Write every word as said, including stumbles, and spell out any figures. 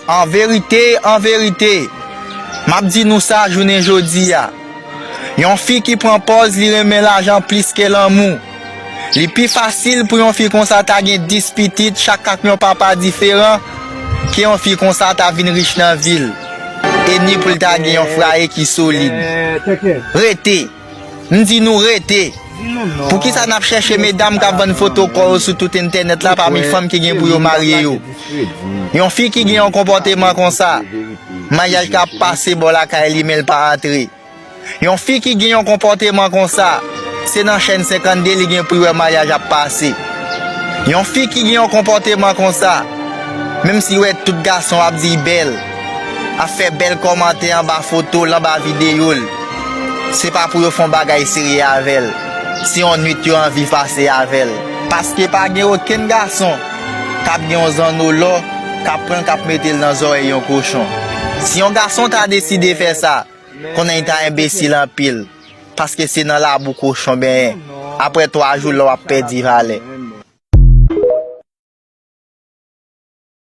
An verite, an verite, m ap di nou sa jounen jodi a. Yon fi ki pran pòz li renmen lajan plis ke lanmou. Li pi fasil pou yon fi konsa ta gen dis pitit, chak ak yon papa diferan, ke yon fi konsa ta vin rich nan vi l. E ni pou l ta gen yon fwaye ki solid. Rete! M di nou rete! Poukisa n ap chèche medam k ap vann foto kò yo sou tout entènèt la pami fanm ki gen pou yo marye yo? Yon fi ki gen yon konpòteman konsa, maryaj k ap pase bò lakay li men l pa antre. Yon fi ki gen yon konpòteman konsa, se nan chèn senkannde li gen pou l wè maryaj ap pase. Yon fi ki gen yon konpòteman konsa, menm si l wè tout gason ap di l bèl, ap fè bèl kòmantè anba foto l, anba videyo l, se pa pou yo fè yon bagay serye avè l. Se yon nwit yo anvi pase avè l. Paske pa gen okenn gason k ap gen yon zanno lò, k ap pran l, k ap mete l nan zòrèy yon kochon. Si yon gason ta deside fè sa, konnen li ta enbesil anpil. Paske se nan labou kochon benyen. Apre twa jou, lò w ap pèdi valè.